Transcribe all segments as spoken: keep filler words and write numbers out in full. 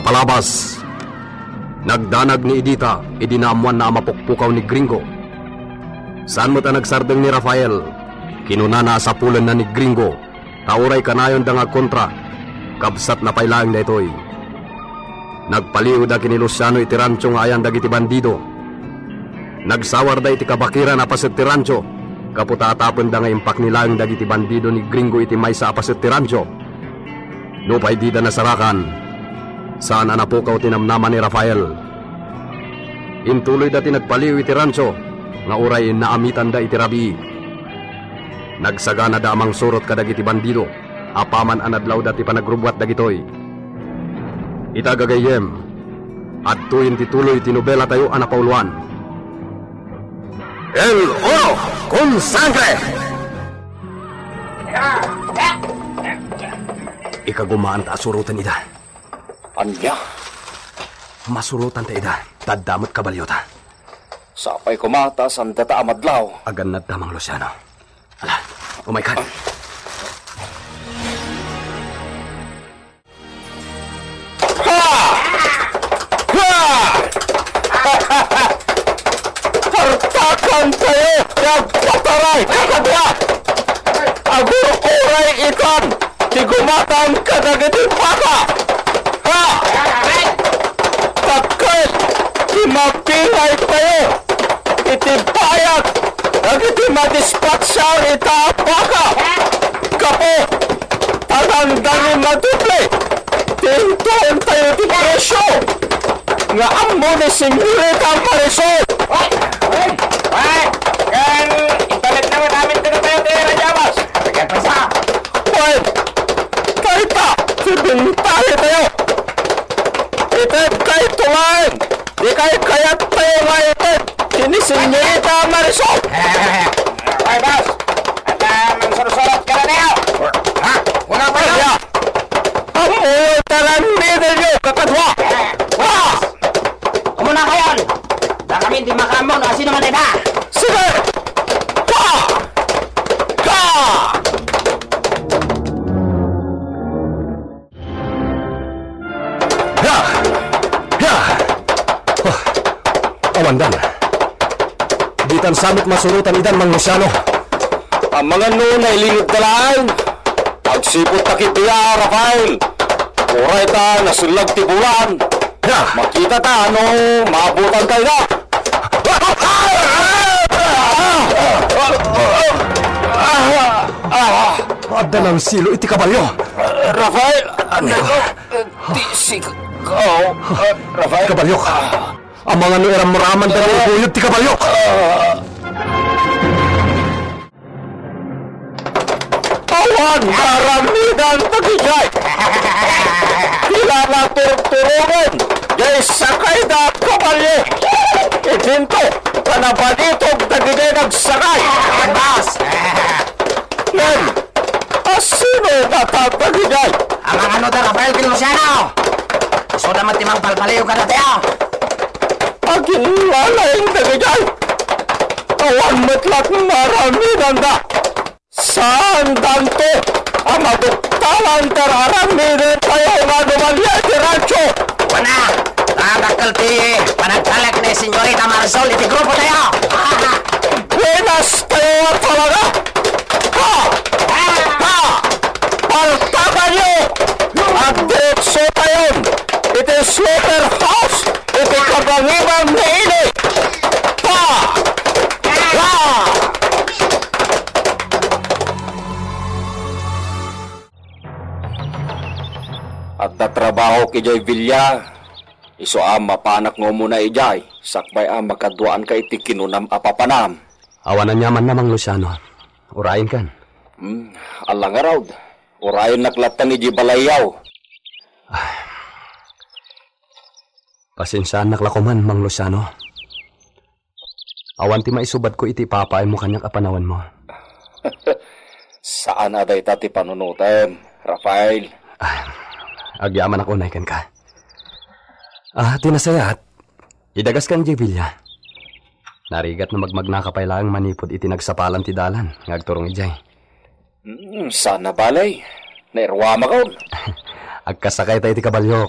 Palabas, nagdanag ni Edita idi naammoanna a mapukpukaw ni Gringo. Saan met a nagsardeng ni Rafael. Kinunana a sapulenna ni Gringo ta uray kanayonda nga agkontra, kabsatna pay laeng daytoy. Nagpaliwda ken ni Luciano iti rancho nga ayan dagiti bandido. Nagsawarda iti kabakiran a paset ti rancho, gapu ta atapenda nga impakni laeng dagiti bandido ni Gringo iti maysa a paset ti rancho. Nupay dida nasarakan, saan a napukaw ti namnama ni Rafael. Intuloyda ti nagpaliw iti rancho nga uray naamitanda iti rabii. Nagsaganada a mangsurot kadagiti bandido apaman a nadlawda ti panagrubbuat dagitoy. Ita, gagayyem, adtoyen ti tuloy ti nobelatayo a napauluan. El oro con sangre! Ikagumaanta a suroten ida. Ania? Masurotanta ida. Tadda met kabaliota. Sapay koma ta saan data a madlaw. Agannadta, Mang Luciano. Ala, umaykan. Ha! Ha! Partakan tayo, nagpataray, kakadwa! Agur-uray itan ti gumatang kadagiti baka! Ha! Dakkel ti mapingay tayo iti bayag dagiti madispatsa ita a baka! Gapu ta dandani madoble ti intuon tayo ti presyo nga ammo ni Senyorita Marisol. Hoy! Hoy! Hoy! Ken, intalet na met amin ti natayo ti Rayabas. Kagpasa! Hoy! Kayta, sibintali tayo! Ited kay tulaen! Di kay kayat tayo nga ited ken ni Senyorita Marisol! Hoy, boss! Adda mangsursurot kadatayo! Ha? Wala pa yun? Ammoyo tanan ni Delio, kakadwa! Boss! Umuna kayon! Dakami di makaammo no asino man dayta! Sige! Ha! Ha! Ha! Oh, awandan. Ditan sa met masurotan idan, Mang Luciano. Amangan no nailingedda laeng. Agsipud ta ketdi a, Rafael. Uray ta nasellag ti bulan. Ha! Makita ta no maabutan tayo na. Adda nangsilo iti kabalio. Rafael, ano ito? Ti sikaw, ah, Rafael. Kabaliok. Ah. Amangan no iramraman da ni Ibuyod ti kabaliok. Ah. Awan maramidan dagijay. Pila naturturongen jay sakayda a kabalio. Idinto, panabalitog dagijay nagsakay. Boss. Ngem, asino nga tatagijay? Amangan no da Rafael ken Luciano. Isuda met ti mangpalpaliw kadatayo. Aginlalaing dagijay. Awan met laeng maramidanda. Saandanto a maduktalan ti ar-aramidentayo nga anuman iti rancho. Kuna, dakkel ti panagtalek ni Senyorita Marisol iti grupotayo. Buenas tayo nga talaga! Ha! Ha! Paltabanyo! Agdiretsotayon iti slaughterhouse iti kabangiban ni Ili! Pa! Pa! Adda trabahok idiay Villa. Isu a mapanak nga umuna idiay, sakbay a makaduaanka iti kinunam a papanam. Awan aniamanna, Mang Luciano. Urayenkan. Hmm, ala ngarud. Urayennak latta idiay balayyo. Ah, pasensiaannak la koman, Mang Luciano. Awan ti maisubadko iti ipapaaymo kaniak a panawanmo. Saan a dayta ti panunotem, Rafael. Ah, agyamanak unay kenka. Ah, ti nasayaat, idagaskan idiay Villa. Narigat no magmagnaka pay laeng manipud iti nagsapalan ti dalan nga agturong idiay. Hmm, saan a bale. Nairuamakon. Agkasakayta iti kabaliok.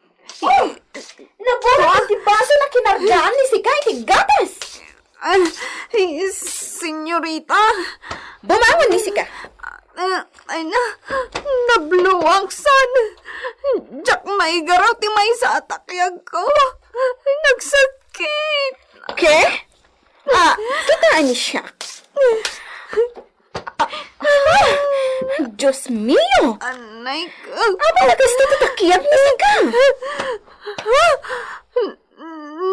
Ita. Bumangon ni sika. Ah, ay na, nabluwak san. Diak maigaraw ti maysa a takyagko. Nagsakit. Ke? Ah, kita ni siya. Ah, Dios mio! Anay ko. Apay a kasta ti takyag ni sika?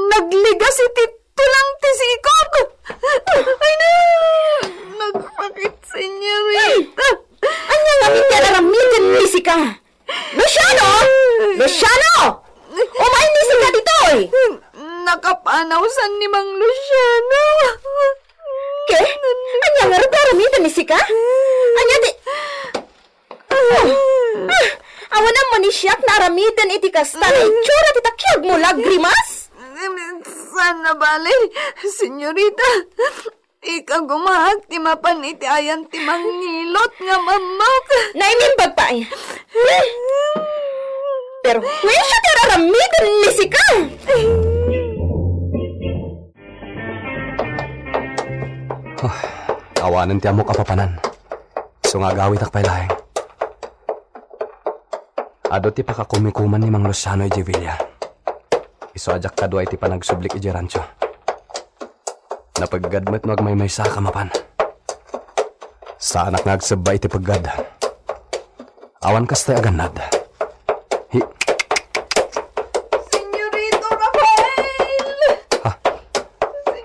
Nagligas iti tulang ti sikog. Ay na! Nagsakit, senyorita. Ania ngamin ti aramiden ni sika? Luciano! Luciano! Umayni sika ditoy! Nakapanawsan ni Mang Luciano. Ke? Ania ngarud ti aramiden ni sika? Ania ti... Ah, awan ammo ni siak nga aramiden iti kasta nga itsura ti takyagmo, lagrimas? Saan a bale, senyorita. Ikagumaak ti mapan iti ayan ti mangilot nga mammok. Naimimbag pay. Perhuisio ti aramiden ni sika. Ah, awanen ti ammok a papanan. Isu nga agawitak pay laeng. Adu ti pakakumikuman ni Mang Luciano idiay villa. Isu a diak kadua iti panagsublik idiay rancho. Napeggad met no agmaymaysaak a mapan. Saanak nga agsebba iti peggad. Awan kasta a gannad. Hi- Senyorito Rafael! Ha?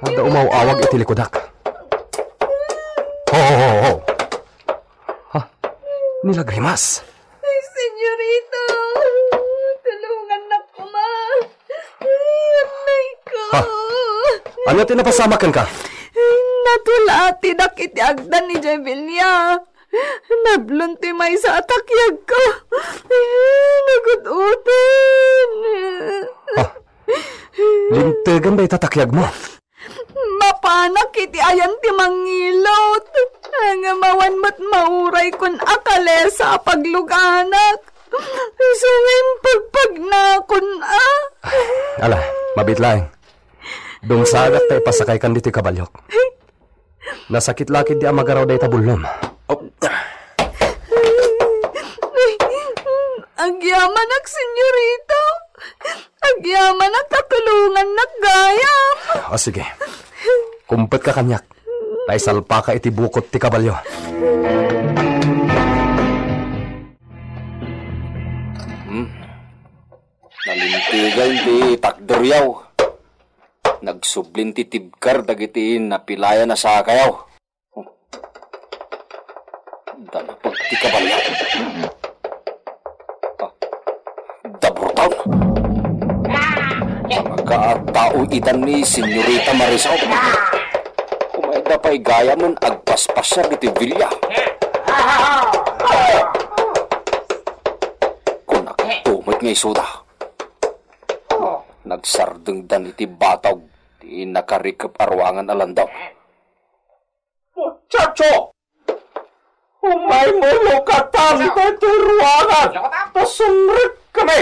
Adda umaw-awag iti likudak. Ho, ho, ho, ho. Ha? Ni Lagrimas? Ay, senyorito, tulungannak koma. Ay, anay ko. Ha? Ania ti napasamak kenka? Natulatidak iti agdan idiay villa. Nablon ti maysa a takyagko. Ay, nagut-otan. Ha? Lintegan dayta takyagmo? Mapanak iti ayan ti mangilot. Ngem awan met mauraykon a kalesa a pagluganak. Isu nga impagpagnakon a. Ala, mabiit laeng. Dumsagak ta ipasakaykan ditoy kabaliok. Nasakit la ketdi a magaraw dayta bullom. Agyamanak, senyorito. Agyamanak ta tulongannak gayam. O, sige. Kumpetka kaniak. Ta isalpaka iti bukot ti kabalio. Hmm. Nalintegan ti takderyaw. Nagsublin ti tibker dagiti napilayan a sakayaw. Dalapag ti kabalio. Ah, daburtaw. Makaatao itan ni Senyorita Marisol. Kumayda pay gayam agpaspasiar iti villa. Kunakto met nga isuda. Nagsardengdan iti batog ti nakarikep a ruangan a landok. Muchacho! Umaymo ilukatan daytoy ruangan ta sumrek kami!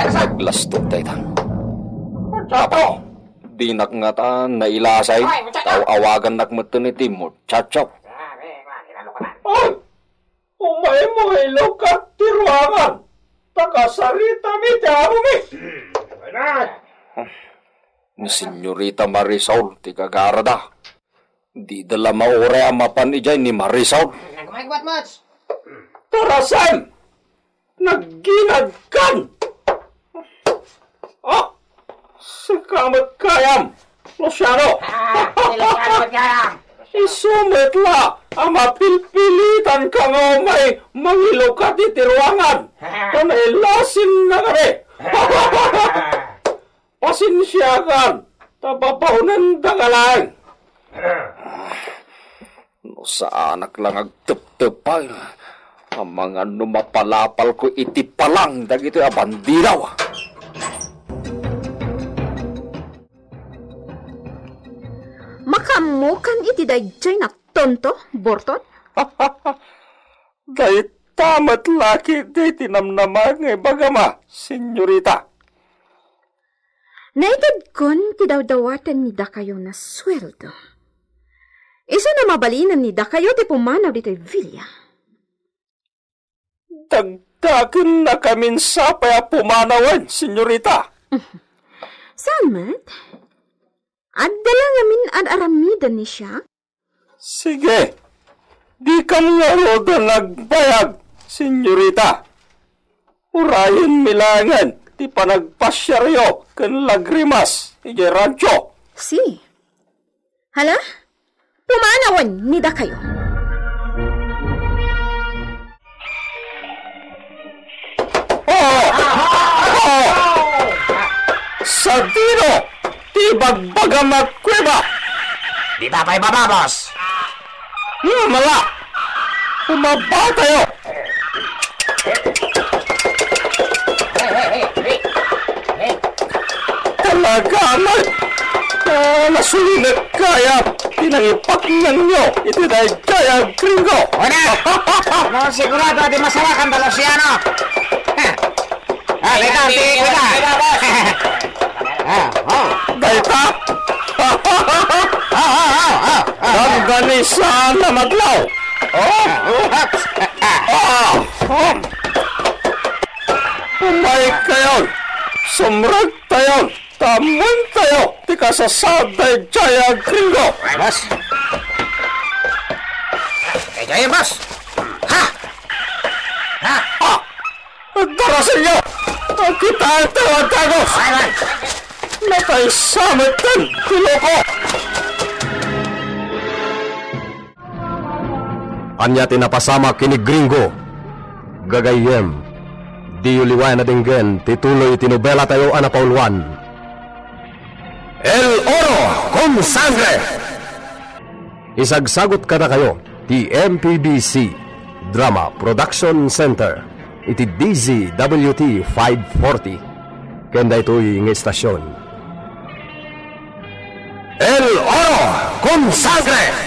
Aglastok dayta. Muchacho! Dinak ngata nailasay, ta awagannak metten iti muchacho. Oy! Umaymo ilukat ti ruangan ta kasaritami ti amomi! Ni Senyorita Marisol ti gagarada. Dida la mauray a mapan idiay ni Marisol. Nagmayguat, Mods. Tarasem! Nagginadkan! Ah! Sika met gayam, Luciano! Ah, si Luciano met gayam! Isu met la a mapilpilitanka nga umay mangilukat iti ruangan! Ta nailasinna kami! Pasensiakan, ta babaonendaka laeng. No saanak la nga agteptep pay, amangan no mapalapalko iti palang dagitoy a bandidaw. Makaammokan iti daydiay nga tonto, Burton? Dayta met la ketdi ti namnamaek nga ibagam, senyorita. Naitedkon ti dawdawatenmi dakayo nga sueldo. Mabalinen ni dakayo ti pumanaw ditoy villa. Dagdagennakamin sapay a pumanawen, senyorita. Saan met? Adda la ngamin ad-aramiden ni siak? Sige, dikam ngaruden agbayag, senyorita. Urayenmi laengen ti panagpasiaryo ken lagrimas idiay radyo. Si. Hala? Pumanawen ni dakayo. Oh! Oh! Sadino ti ibagbagam a kuweba? Dita pay bababos. Hmm, mala! Bumaba tayo! Talaga, Amal! Ah, nasulinek kaya ti nangipaknangyo iti daydiay a gringo! Una! No, sigurado a di masarakan da Luciano! Ah, kita, ti, kita! Ah, oh. Dayta? Ah, ah, ah, ah, ah, ah. Nagganisan a madlaw! Oh! Ah, oh. Ah! Oh! Umaykayon! Sumrektayon! Tammoentayo ti kasasaad daydiay a gringo! Ay, boss! Daydiay, boss! Ha! Ha! Ah! Darasenyo! Kitaentayo a dagus! Ay, man! Natay sa metten ti loko! Ania ti napasamak ken ni Gringo? Gagayyem, diyo liwayan a denggen ti tuloy ti nobelatayo a napauluan, El Oro con Sangre! Isagsagut kadakayo ti M P B C Drama Production Center iti D Z W T five forty ken daytoy nga estasion. El Oro con Sangre!